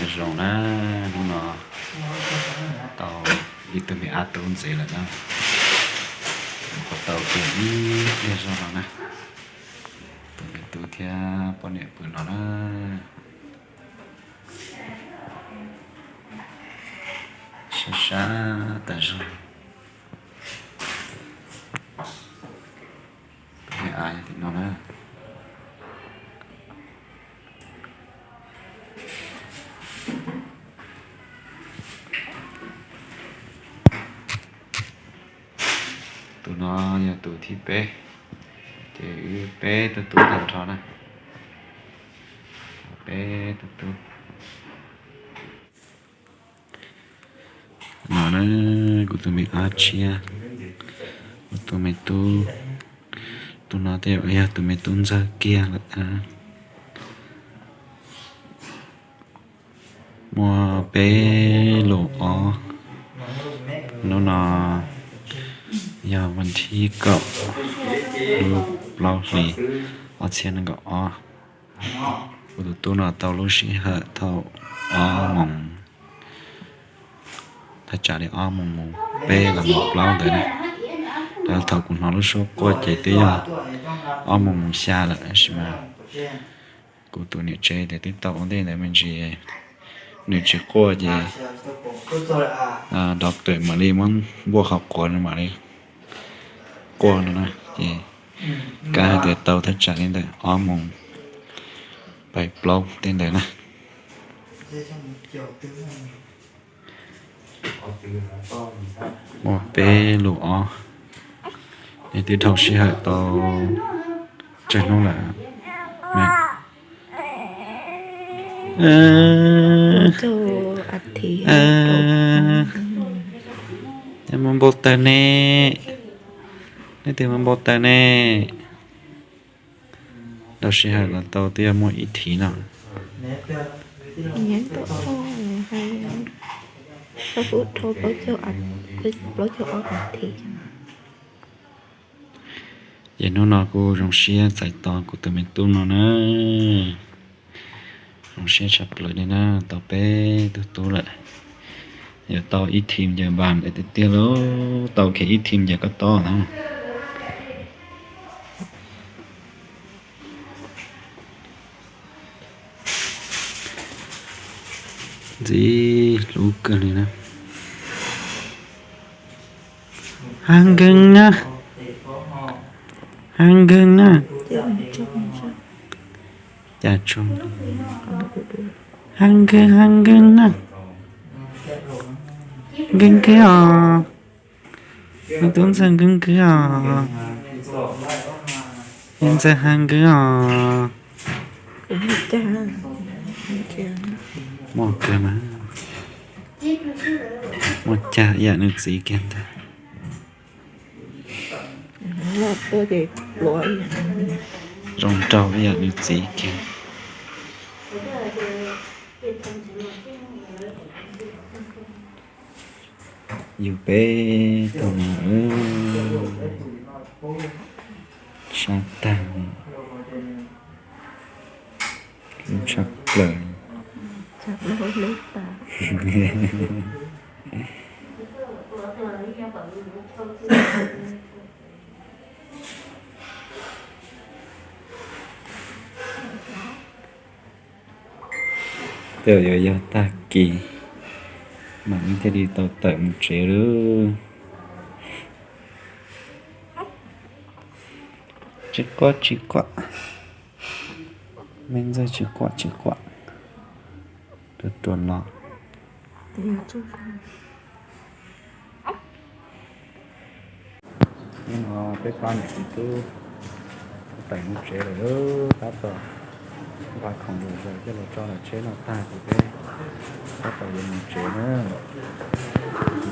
Zoo na, hnub no tau ib tug me ab tub ntxiv lawm na. Kuv tau kiag ib pliag zog no na. Tus me tub thiab poj niam pw no na. Sab sab tas zog. Tus me ab tim no na. Tus no yog tus thib peb, ces wb peb tug tub tag nrho na. Peb tug tub. No na, kuv tus me ab tshiab, kuv tus me tub, tus no tej zaum yog tus me tub ntxawg kiag lawm. Muaj peb lus ob. Hnub no yog vas thib kaum lub plaub hlis ob txhiab nees nkaum ob. Kuv tus tub no tau lub sij hawm thaum ob moos, thaj tsam li ob moos mus peb los mus plaub ntawd na. Thaum kuv hnov lub suab quaj ces twb yog ob moos mus xya lawm, tab sis mas kuv tus niam tsev tias twb tau ua ntej ntawd me ntsis, nws tsis quaj ces doctor mam li muab npuaj qhov quav nws mam li quaj no na. Ces kav hais tias tau thaj tsam li ntawm ob moos pais plaub tej ntawd na. Muaj peb lus ob, nws twb dhau sij hawm tau tsawg hnub lawm. Mus npau taws ne, nej twb mus npau taws ne. Dhau sij hawm los tau twb yog muaj ib thiv no. Plaub caug ob thiv. Ces hnub no kuj zoo siab txais tos kuv tus me tub no na. Zoo siab tshaj plaws li na, tau peb tug tub lawm. Yog tau ib thim ces npas ntawd tiag tiag lauj, tau kiag ib thim ces koj tob na. Ntxim hlub kawg li na. Hav nkeeg na, hav nkeeg na. Cas tso, hav nkeeg, hav nkeeg na. Nkeeg nkeeg os. Me tub ntxawg nkeeg nkeeg os. Me ntxawg hav nkeeg os. Muaj kawg mas, muaj cag ib yam nws txiv kiag ntag. Zoo nraug ib yam nws txiv kiag. Yus peb tug no, sab tag li, hlub tshaj plaws. Tej zaum yuav yog tag kis mas wb thiaj li tau tawm mus tsev lawm. Tsis quaj tsis quaj, me ntxawg tsis quaj tsis quaj, ruam ruam los. Hnub no peb pab niam txiv tub tawm mus tsev lawm, tab tom nqa khoom lus zos coj los tso lawm tsheb no tag ces peb tab tom yuav mus tsev na.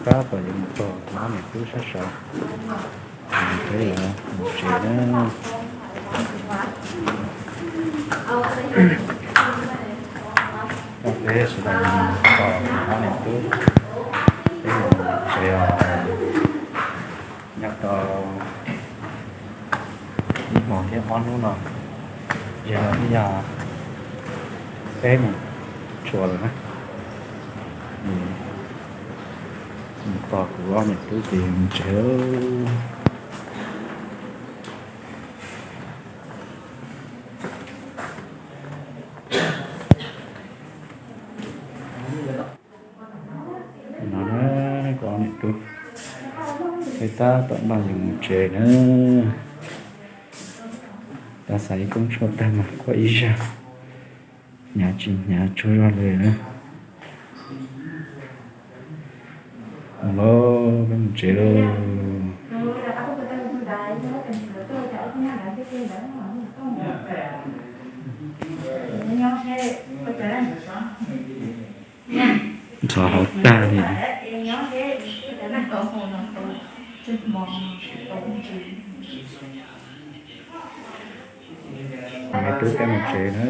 Tab tom yuav mus txog pab niam tub sab saud, peb yuav mus tsev na. Peb sawv daws mus txog pab niam tub, peb mus tsev os. Nyob tau ib hmos thiab ob hnub no, yog no twb yog peb mus tshua lawm na. Mus tos kuv ob niam tub ces mus tsev. No na, kuv ob niam tub, peb tab tom npaj yuav mus tsev na. Tab xav ib koob tshuaj tag mas kuaj ib zag, hnyav tsis hnyav tsaug zog li na. Mus lauj, peb mus tsev lauj. Ntxhov hauv tag li. Peb mus tsev na.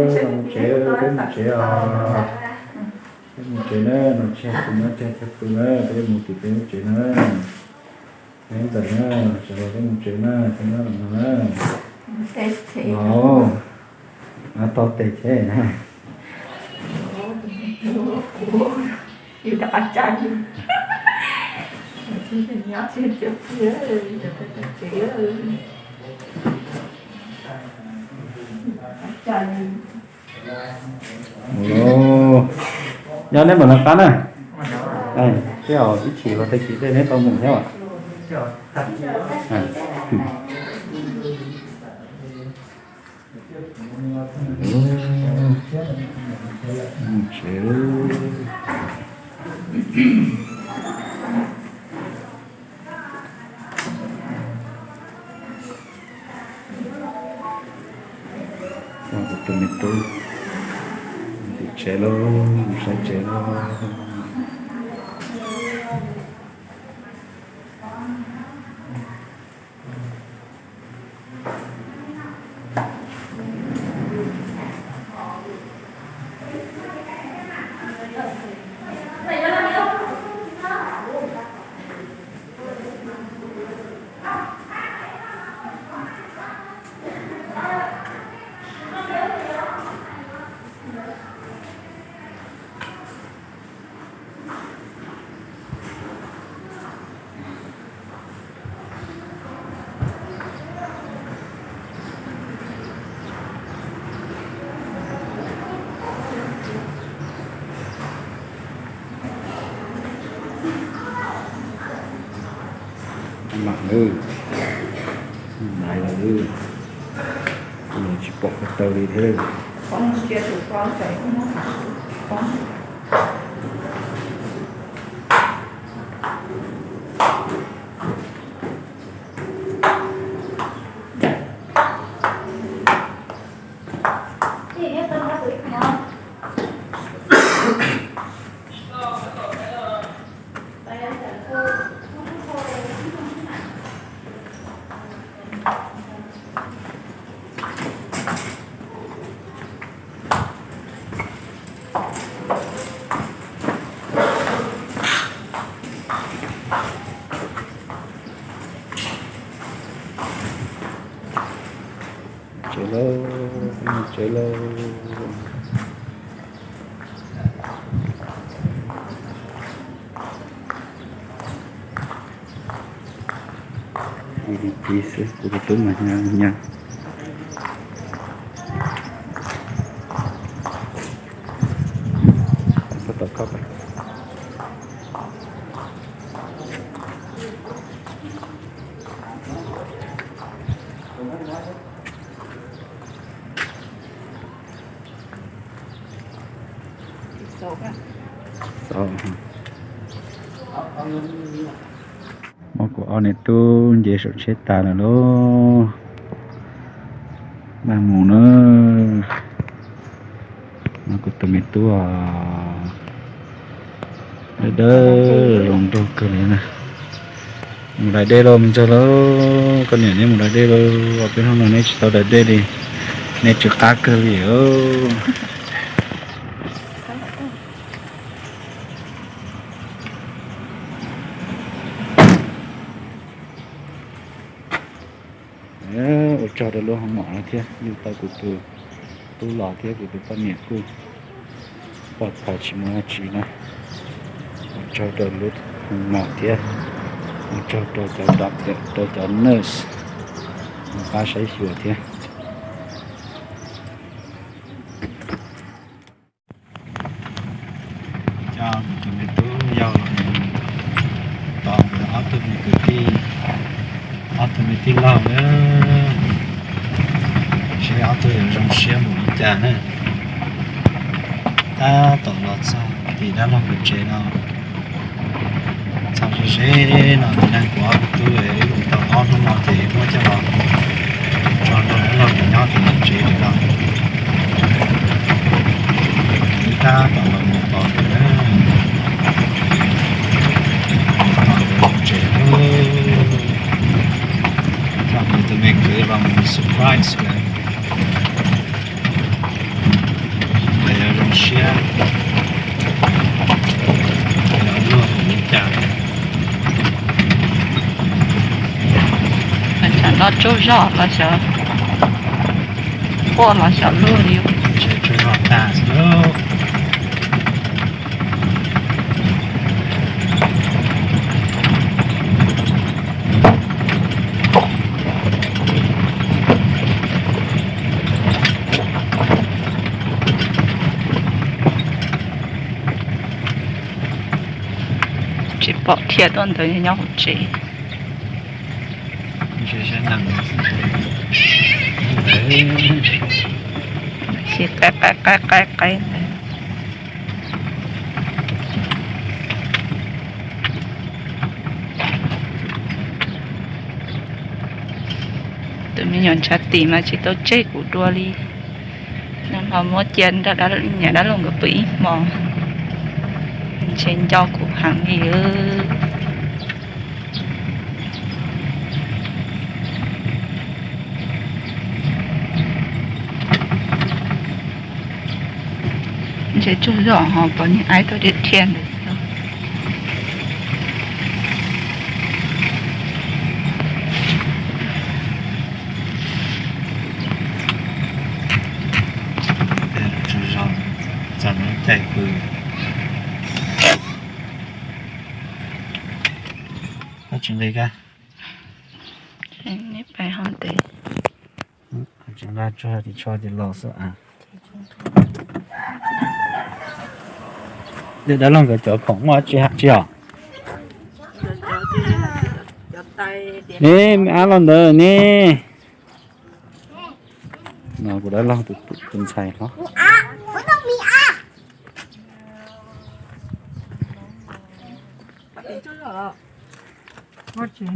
Peb mus tsev, peb mus tsev os. Peb mus tsev na, no tseg pw na, tseg tseg pw na, peb mus tim peb lub tsev na. Peb ntxawm na, sawv daws peb mus tsev na, peb nyob los no na. Os, tau tes cheb na. Mus lauj. Nyob neb mam li qab na. Tej zaum ib chim los tag kis tej neb tau mus thiab. Mus tsev. Kuv tus me tub tim tsev lauj, mus saib tsev lauj. Mam lawm, nais lawm, tsis pom ko taw li thiab. Tsev lauj, tsev lauj. Ib li tiv xwb, kuv tus tub mas nyab nyab. Koj tau koj pab. Muab kuv ob niam tub nce saum tsheb tas lawm lauj. Npaj mus na. No kuv tus me tub os. Dawb dawb zoo nraug kawg li na. Mus lais dej lauj me ntxawg lauj, koj niam neb mus lais dej lauj, peb hnub no neb tsis tau lais dej li, neb tsw qab kawg li. Ua tsaug rau lub hoo mom no thiab, yug tau kuv tus Tub los thiab kuv tus poj niam kuj poj phom tsis muaj dab tsi na. Ua tsaug rau lub hoo mom thiab ua tsaug rau cov doctor, rau cov nurse uas pab saib xyuas thiab. Coj kuv tus me tub yau los tos nkawd ob tug me kwv tij, ob tug me tij laug na, seb ob tug yuav zoo siab mus li cas na. Tab tom los txog tim dab laug nkawd tsev no, txog ze ze no, tus neeg kuv ob tug tub ib mus tau ob hnub no ces muab coj los tso nrog dab laug nkawd nyob tim tsev lawm no. Wb tab tom los mus tos nkawd na, tos nkawd tsev, coj nkawd tus me kwv los mus surprise nkawd. Lawv yuav zoo siab, lawv yuav luag li cas. Tsam no tsaug zog los xyov, quaj los xyov luag li. Tsaug zog tas xwb lauj. Tsis pom thiab, tuaj ntawd nyob hauv tsev. Sis qaib qaib qaib qaib ntawd. Tus me nyuam ntshav tim mas tsis tau tseg kuv dua li. Nag hmo muab cia nrog niam dab laug nkawd pw ib hmo, ntshe nco kuv heev li. Ntshe tsaug zog ho pom niag aib tuaj dhia dhia ntawd xwb. Tsaug zog, txog no caij pw. Koj tsis nqis koj? Neb pais hov ntev. Tsis nqa tsuag ris tsho ces los xwb a. Dab laug nkawd cov khoom muaj tsi hab tsi os? Ne, me ab los ntawd ne. No kuv dab laug tus ntxhais hlob.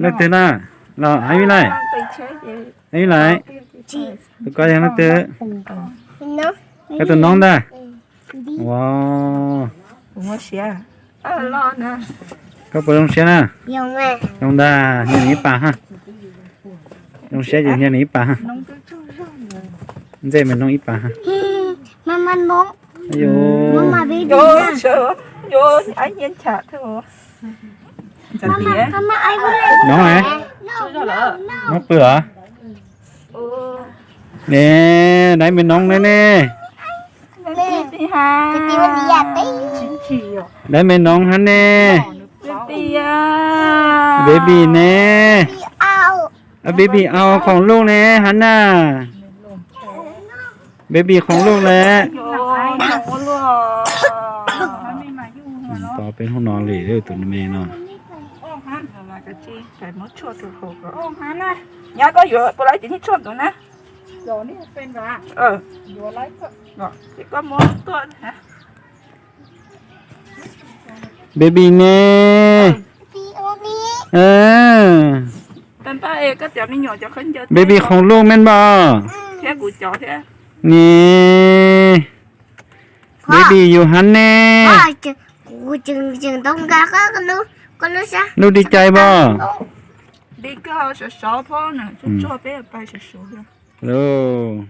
Leej twg na? Los Ev Lais, Ev Lais, tus ko yog leej twg? Koj tus noob ntag. Ua, koj puas zoo siab na? Zoo ntag, hnia nws ib pas ha. Zoo siab ces hnia nws ib pas ha. Ntxej me noob ib pas ha. Noob, noob pw os. Ne, dab me noob ne ne. Dab me noob hab ne. Baby ne. Baby au khoom luj ne hab na. Baby khoom luj le. Tos peb hnub no li tus me no. Baby ne. Baby khoom luj me npog. Ne. Baby yus hab ne. Luj di cai pog. Luj.